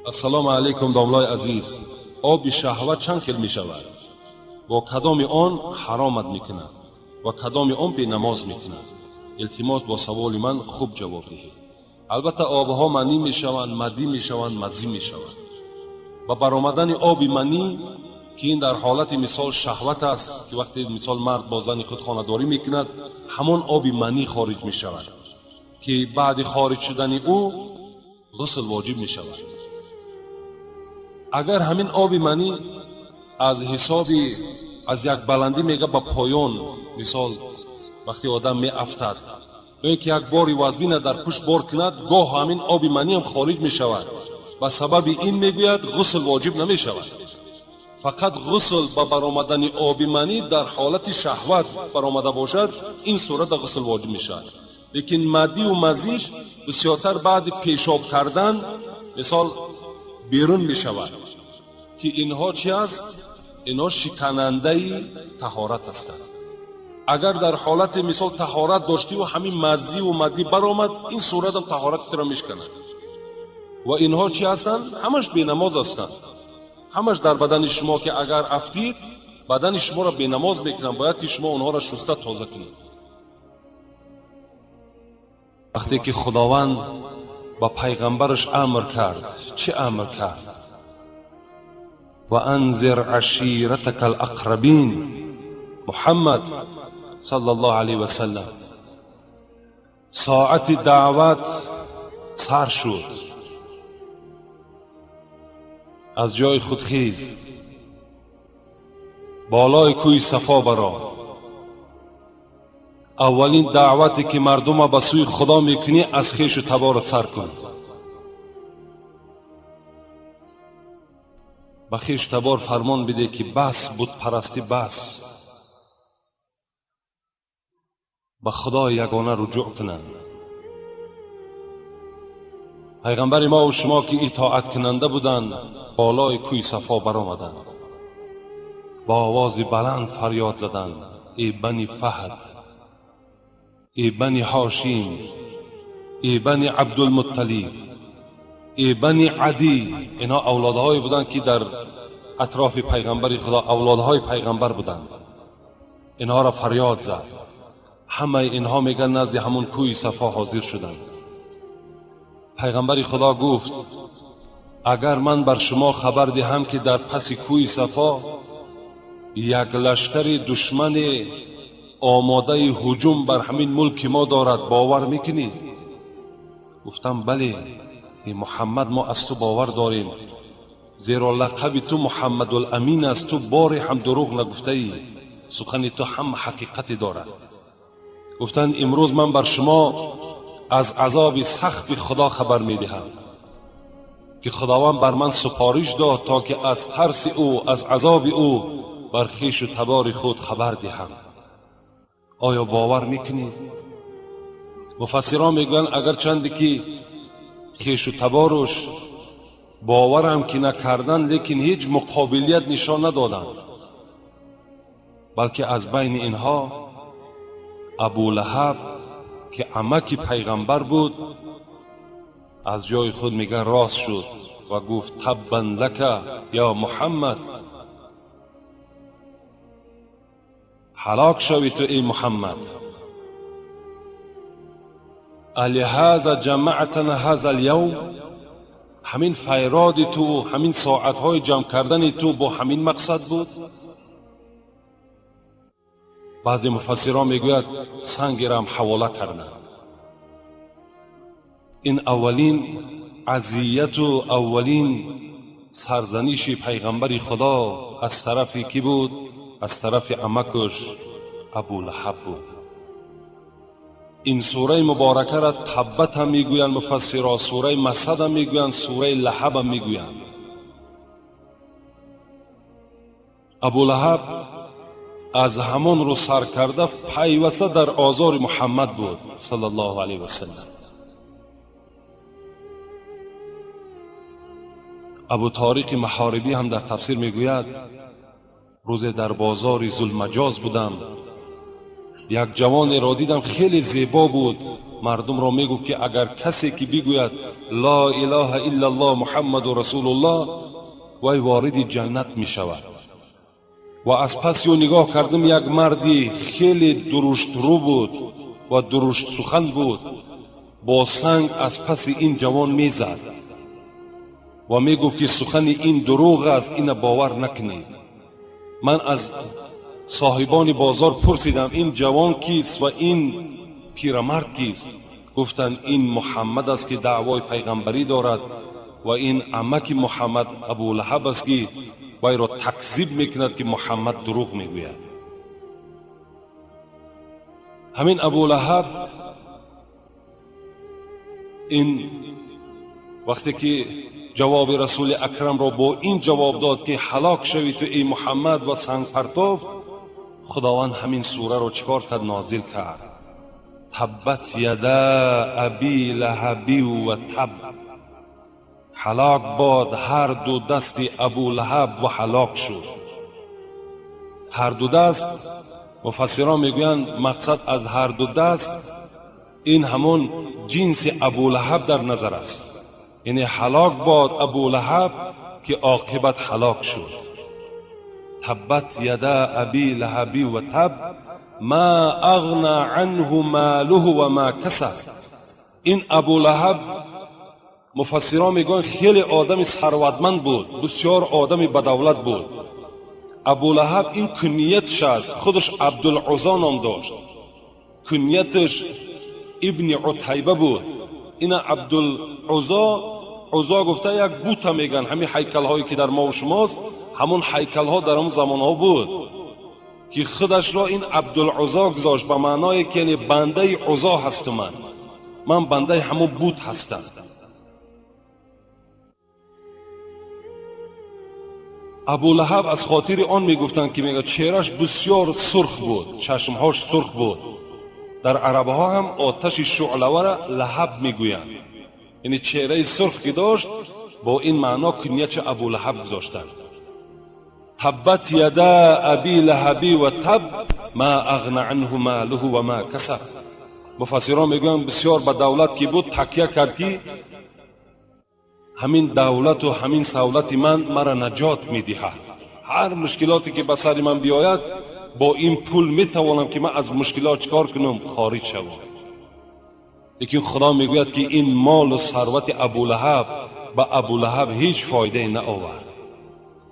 Ассалому алайкум, домлои азиз. Оби шаҳват чанд хел мешавад? Бо кадоми он ҳаромат мекунад ва кадоми он бенамоз мекунад? Илтимос, бо саволи ман хуб ҷавоб диҳед. Албатта, обҳо манӣ мешаванд, мадӣ мешаванд, мазӣ мешаванд. Ба баромадани оби манӣ, ки ин дар ҳолати мисол шаҳват аст, ки вақте мисол мард бо зани худ хонадорӣ мекунад, ҳамон оби манӣ хориҷ мешавад, ки баъди хориҷ шудани ӯ ғусл воҷиб мешавад. Агар ҳамин оби манӣ аз ҳисоби аз як баландӣ мега ба поён, мисол вақте одам меафтад ё ин ки як бори вазбина дар пушт бор кунад, гоҳ ҳамин оби маниам хориҷ мешавад. Ба сабаби ин, мегӯяд, ғусл воҷиб намешавад. Фақат ғусл ба баромадани оби манӣ дар ҳолати шаҳват баромада бошад, ин сурата ғусл воҷиб мешавад. Лекин мадиву мазиш бисёртар баъди пешоб кардан, мисол, берун мешавад, ки инҳо чи аст? Инҳо шиканандаи таҳорат ҳастанд. Агар дар ҳолати мисол таҳорат доштиву ҳамин мазиву мадӣ баромад, ин суратам таҳорати туро мешканад. Ва инҳо чӣ ҳастанд? Ҳамаш бенамоз ҳастанд. Ҳамаш дар бадани шумо ки агар афтид, бадани шуморо бенамоз мекунанд. Бояд ки шумо онҳоро шуста тоза кунед. Вақте ки Худованд ба пайғамбараш амр кард, чӣ амр кард? Ва анзир аширатака алақрабин. Муҳаммад саллаллоҳу алайҳи васаллам, соати даъват сар шуд. Аз ҷои худ хез, болои кӯҳи Сафо баро. Аввалин даъвате ки мардума ба сӯи Худо мекунӣ, аз хешу таборат сар кун. Ба хешу табор фармон бидеҳ, ки бас, бутпарастӣ бас, ба Худои ягона руҷӯъ кунанд. Пайғамбари мову шумо, ки итоаткунанда буданд, болои кӯҳи Сафо баромаданд, бо овози баланд фарёд заданд: «Эй бани Фаҳд, эй бани Ҳошим, эй бани Абдулмутталиб, эй бани Адӣ!» Инҳо авлодҳое буданд, ки дар атрофи пайғамбари Худо авлодҳои пайғамбар буданд. Инҳоро фарёд зад. Ҳамаи инҳо, мегӯянд, назди ҳамон кӯҳи Сафо ҳозир шуданд. Пайғамбари Худо гуфт: «Агар ман бар шумо хабар диҳам, ки дар паси кӯҳи Сафо як лашкари душмане омодаи ҳуҷум бар ҳамин мулки мо дорад, бовар мекунед?» Гуфтам: «Бале, эй Муҳаммад, мо аз ту бовар дорем, зеро лақаби ту Муҳаммадуламин аст. Ту боре ҳам дурӯғ нагуфтаӣ, сухани ту ҳама ҳақиқате дорад». Гуфтанд: «Имрӯз ман бар шумо аз азоби сахти Худо хабар медиҳам, ки Худованд бар ман супориш дод, то ки аз тарси ӯ, аз азоби ӯ бар хешу табори худ хабар диҳам. Оё бовар мекунед?» Муфассирон мегӯянд, агарчанде ки хешу таборуш боварам ки накарданд, лекин ҳеҷ муқобилият нишон надоданд, балки аз байни инҳо Абулаҳаб, ки амаки пайғамбар буд, аз ҷои худ, мега, рост шуд ва гуфт: «Таббан лака ё Муҳаммад, ҳалок шавӣ ту, эй Муҳаммад! Алиҳаза ҷамаътана ҳаза алявм? Ҳамин файроди ту, ҳамин соатҳои ҷамъ кардани ту бо ҳамин мақсад буд?» Баъзе муфассирон мегӯяд, сангерам ҳавола карданд. Ин аввалин азияту аввалин сарзаниши пайғамбари Худо аз тарафи кӣ буд? Аз тарафи амакуш Абулаҳаб буд. Ин сураи муборакаро Таббатам мегӯянд муфассиро, сураи Масадам мегӯянд, сураи Лаҳабам мегӯянд. Абулаҳаб аз ҳамон рӯз сар карда пайваста дар озори Муҳаммад буд саллаллоҳу алайҳи васаллам. Абу Ториқи Маҳорибӣ ҳам дар тафсир мегӯяд: «Рӯзе дар бозори Зулмаҷоз будам. Як ҷавонеро дидам, хеле зебо буд. Мардумро мегуфт ки агар касе ки бигӯяд ла илаҳа иллаллоҳ муҳаммаду расулуллоҳ, вай вориди ҷаннат мешавад. Ва аз паси ӯ нигоҳ кардам, як марди хеле дуруштрӯ буд ва дуруштсухан буд, бо санг аз паси ин ҷавон мезад ва мегуфт ки сухани ин дурӯғ аст, ина бовар накунед. Ман аз соҳибони бозор пурсидам, ин ҷавон кист ва ин пирамард кист? Гуфтанд ин Муҳаммад аст ки даъвои пайғамбарӣ дорад ва ин амаки Муҳаммад Абулаҳаб аст ки вайро такзиб мекунад ки Муҳаммад дурӯғ мегӯяд. Ҳамин Абулаҳаб ин вақте ки ҷавоби расули акрамро бо ин ҷавоб дод ки ҳалок шавӣ ту эй Муҳаммад ва сангпартов, Худованд ҳамин сураро чикор кард? Нозил кард. Таббат яда аби лаҳаби ва таб. Ҳалок бод ҳар ду дасти Абулаҳаб ва ҳалок шуд. Ҳар ду даст, муфассирон мегӯянд мақсад аз ҳар ду даст ин ҳамон ҷинси Абулаҳаб дар назар аст. Яъне ҳалок бод Абулаҳаб ки оқибат ҳалок шуд. Таббат яда аби лаҳаби ва таб ма ағна анҳу молуҳу ва ма касаб. Ин Абулаҳаб муфассирон мегӯянд хеле одами сарватманд буд, бисёр одами бадавлат буд. Абулаҳаб ин кунниятш аст, худаш Абдулуззо ном дошт, куннияташ ибни Утайба буд. Ина Абдулуззо, Уззо гуфта як бута мегӯянд, ҳамин ҳайкалҳое ки дар мову шумост, ҳамон ҳайкалҳо дар он замонҳо буд ки худашро ин Абдулуззо гузошт, ба маъное ки яъне бандаи Уззо ҳастам, ман бандаи ҳамон бут ҳастам. Абулаҳаб аз хотири он мегуфтанд ки мегӯяд чеҳраш бисёр сурх буд, чашмҳош сурх буд. Дар арабҳо ҳам оташи шӯълавара лаҳаб мегӯянд, яъне чеҳраи сурх ки дошт, бо ин маъно куньяча Абулаҳаб гузоштанд. Таббат яда аби лаҳаби ва таб ма ағна анҳу молуҳу ва ма касаб. Муфассирон мегӯянд бисёр ба давлат ки буд такя кард ки ҳамин давлату ҳамин савлати ман мара наҷот медиҳад. Ҳар мушкилоте ки ба сари ман биёяд, бо ин пул метавонам ки ман аз мушкилот чикор кунам? Хориҷ шавам. Лекин Худо мегӯяд ки ин молу сарвати Абулаҳаб ба Абулаҳаб ҳеҷ фоидае наовард.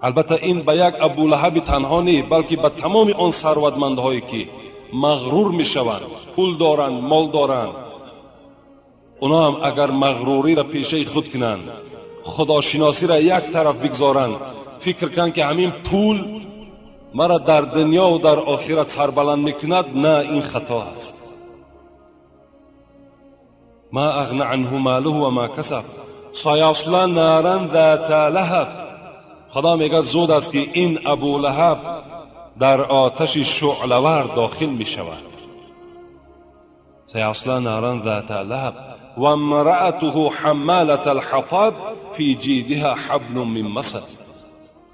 Албатта ин ба як Абулаҳаби танҳо не, балки ба тамоми он сарватмандҳое ки мағрур мешаванд, пул доранд, мол доранд, اونا هم اگر مغروری را پیشه خود کنند، خداشناسی را یک طرف بگذارند، فکر کنند که همین پول مرا در دنیا و در آخرت سربلند میکند، نه، این خطا است. ما اغنى عنه ماله و ما کسب سیصلی نارا ذات لهب. خدا میگه زود است که این ابو لهب در آتش شعله‌ور داخل میشود. سیصلی نارا ذات لهب و امرأته حمالة الحطب فی جیدها حبل من مسد.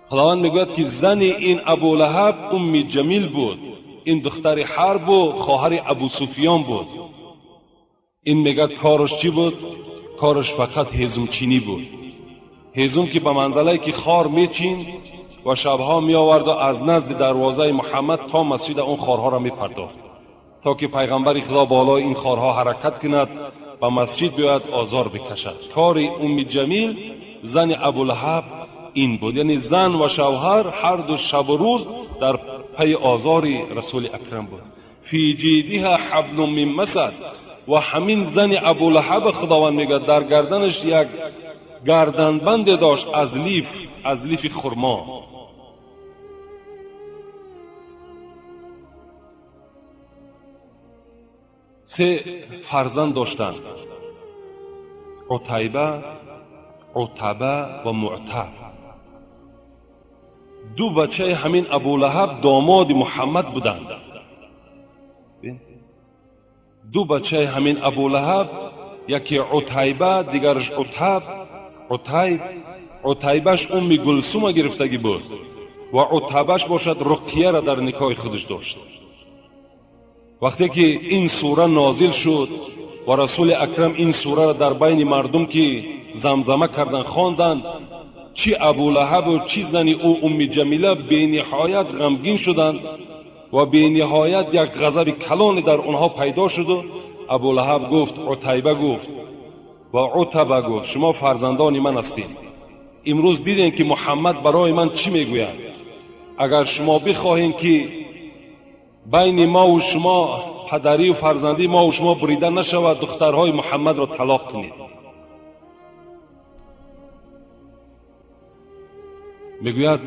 خداوند میگوید که زن این ابو لهب ام جمیل بود، این دختر حرب و خواهر ابو سفیان بود. این میگه کارش چی بود؟ کارش فقط هیزم چینی بود. هیزم که به منزله که خار میچین و شبها می آورد و از نزد دروازه محمد تا مسجد اون خارها را میپرداخت تا که پیغمبر خدا بالای این خارها حرکت کند و مسجد بیاید آزار بکشد. کار ام جمیل زن ابولهب این بود، یعنی زن و شوهر هر دو شب و روز در پی آزار رسول اکرم بود. فی جیدها حبل من مسد. و همین زن ابولهب خداوند میگه در گردنش یک گردنبند داشت از لیف، از لیف خرما. سه فرزند داشتند، عتیبه، عتبه و معتب. دو بچه همین ابولهب داماد محمد بودند. دو بچه همین ابولهب، یکی عتیبه، دیگرش عتب. عتیب، عتیبش ام گلسوم گرفتگی بود و عتبش باشد رقیه را در نکاح خودش داشت. وقتی که این سوره نازل شد و رسول اکرم این سوره را در بین مردم که زمزمه کردن خواندن، چی ابولهب و چی زن او ام جمیله به نهایت غمگین شدند و به نهایت یک غضب کلان در آنها پیدا شد. و ابولهب گفت، عتیبه گفت و عتبه گفت شما فرزندان من هستید، امروز دیدین که محمد برای من چی میگوید. اگر شما بخواهید که بین ما و شما پدری و فرزندی ما و شما بریده نشود، دخترهای محمد را طلاق کنید. میگوید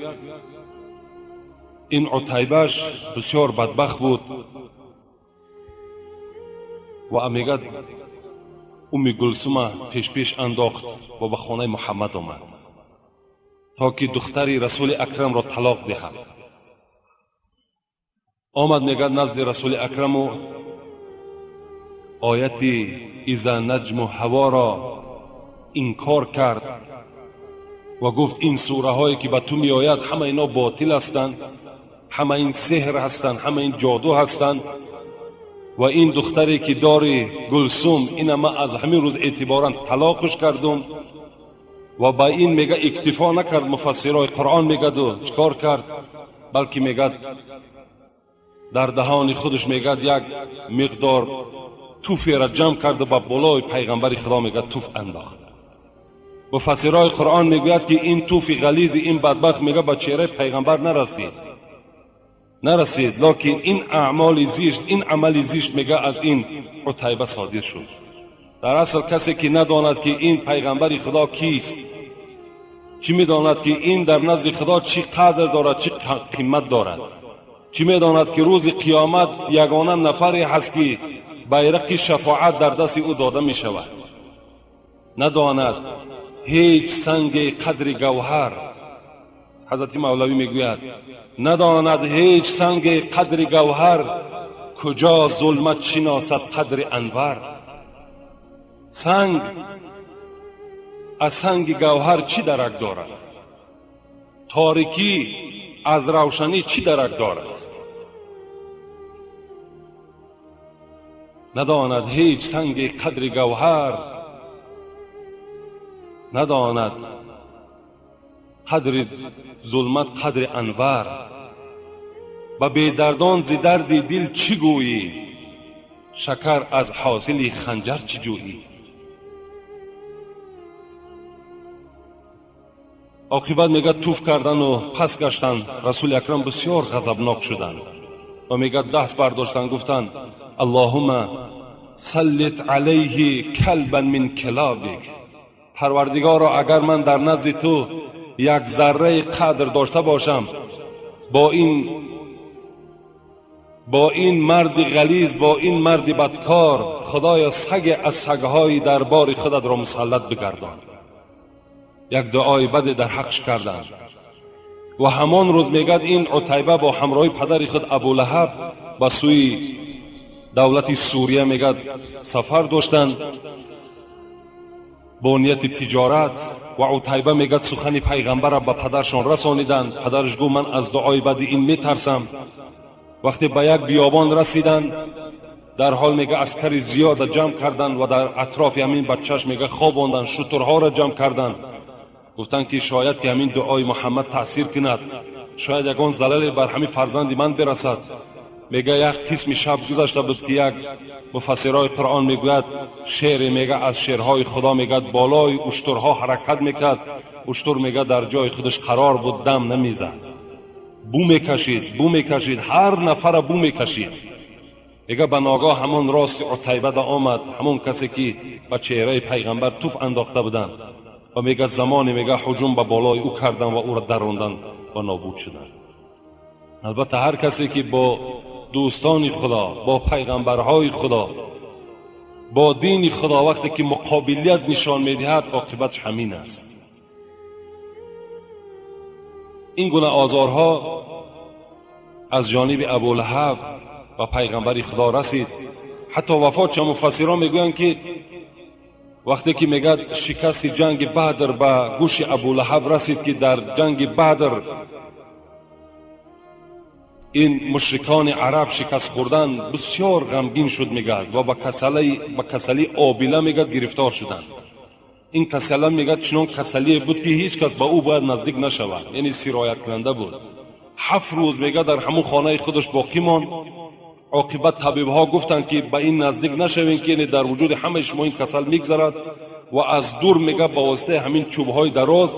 این عتیبهش بسیار بدبخت بود و میگد ام گلسوم پیش پیش انداخت و به خانه محمد آمد تا که دختری رسول اکرم را طلاق دهد. آمد میگد نزد رسول اکرم و آیت اذا نجم هوا را انکار کرد و گفت این سوره هایی که به تو می آید همه اینا باطل هستند، همه این سحر هستند، همه این جادو هستند و این دختری که داری گلسوم این ما از همین روز اعتبارا طلاقش کردم. و با این میگه اکتفا نکرد، مفسرای قرآن میگه دو چکار کرد، بلکه میگه در دهان خودش میگه یک مقدار توفی را جمع کرد و با بالای پیغمبر خدا میگه توف انداخت. مفسرای قرآن میگوید که این توفی غلیظ این بدبخت میگه به چهره پیغمبر نرسید، لکن این اعمال زشت، این عمل زشت میگه از این عتیبه صادر شد. در اصل کسی که نداند که این پیغمبر خدا کیست، چی میداند که این در نزد خدا چی قدر دارد، چی قیمت دارد، چی میداند که روز قیامت یگانه نفری هست که بیرق شفاعت در دست او داده می شود. نداند هیچ سنگ قدر گوهر، حضرت مولوی میگوید نداند هیچ سنگ قدر گوهر، کجا ظلمت شناسد قدر انور. سنگ از سنگ گوهر چی درک دارد؟ تاریکی از روشنی چی درک دارد؟ نداند هیچ سنگ قدر گوهر، نداند قدر ظلمت قدر انور. به بیدردان ز درد دل چی گویی، شکر از حاصل خنجر چی جویی. عاقبت میگه توف کردن و پس گشتن. رسول اکرم بسیار غضبناک شدند و میگه دست برداشتن گفتند اللهم سلط علیه کلبا من کلابک، پروردگارا اگر من در نزد تو یک ذره قدر داشته باشم، با این مرد غلیظ، با این مرد بدکار، خدایا سگ از سگهای دربار خودت را مسلط بگردان. یک دعای بد در حقش کردند و همان روز میگد این عتیبه با همراه پدر خود ابولهب به سوی دولت سوریه میگد سفر داشتند با نیت تجارت. و عتیبه میگد سخن پیغمبر را به پدرشان رسانیدند. پدرش گفت من از دعای بد این میترسم. وقتی به یک بیابان رسیدند، در حال میگه عسکر زیاد جمع کردند و در اطراف همین بچهش میگه خواباندند، شترها را جمع کردند. گفتند که شاید که همین دعای محمد تاثیر کند، شاید یگان زلل بر همین فرزند من برسد. میگه یک قسم شب گذشته بود که یک مفسرای قرآن میگوید شعر میگه از شعرهای خدا میگه بالای اشترها حرکت میکرد، اشتر میگه در جای خودش قرار بود، دم نمیزد، بو میکشید، بو میکشید، هر نفر بو میکشید. میگه به ناگاه همون راست عتیبه آمد، همون کسی که به چهره پیغمبر توف انداخته بودند و میگه زمانی میگه هجوم به بالای او کردن و او را دراندن و نابود شدند. البته هر کسی که با دوستان خدا، با پیغمبرهای خدا، با دین خدا وقتی که مقابلیت نشان میدهد، عاقبتش همین است. این گونه آزارها از جانب ابولهب و پیغمبر خدا رسید. حتی وفات چه مفسران میگویند که وقتی که میگد شکست جنگ بدر به گوش ابولهب رسید که در جنگ بدر Ин мушрикони араб шикаст хӯрдан бисёр ғамгин шуд, мегӯяд, ва ба касалии обила, мегӯяд, гирифтор шуданд. Ин касала, мегӯяд, чунон касалие буд, ки ҳеҷ кас ба ӯ бояд наздик нашавад, яъне сирояткунанда буд. 7 рӯз, мегӯяд, дар ҳамун хонаи худаш боқӣ монд. Оқибат табибҳо гуфтанд, ки ба ин наздик нашавем, ки яъне дар вуҷуди ҳамаи шумо ин касал мегзарад. Ва аз дур, мега, ба воситаи ҳамин чӯбҳои дароз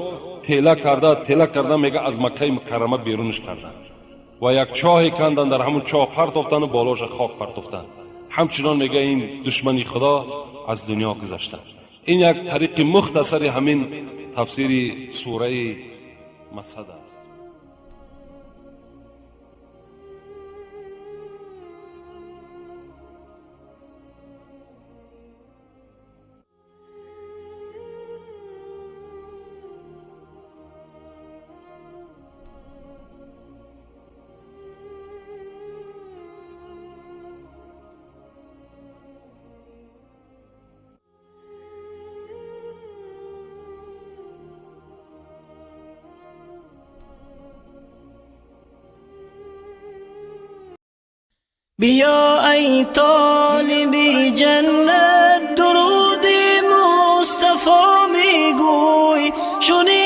тела карда, тела карда, мега, аз Маккаи Мукаррама берунаш карданд ва як чоҳе канданд, дар ҳамун чоҳ партофтанду болоша хок партофтанд. Ҳамчунон, мега, ин душмани Худо аз дунё гузаштанд. Ин як тариқи мухтасари ҳамин тафсири сураи Масад аст. بیا ای طالبی جنت، درود مصطفی میگوی، شنید.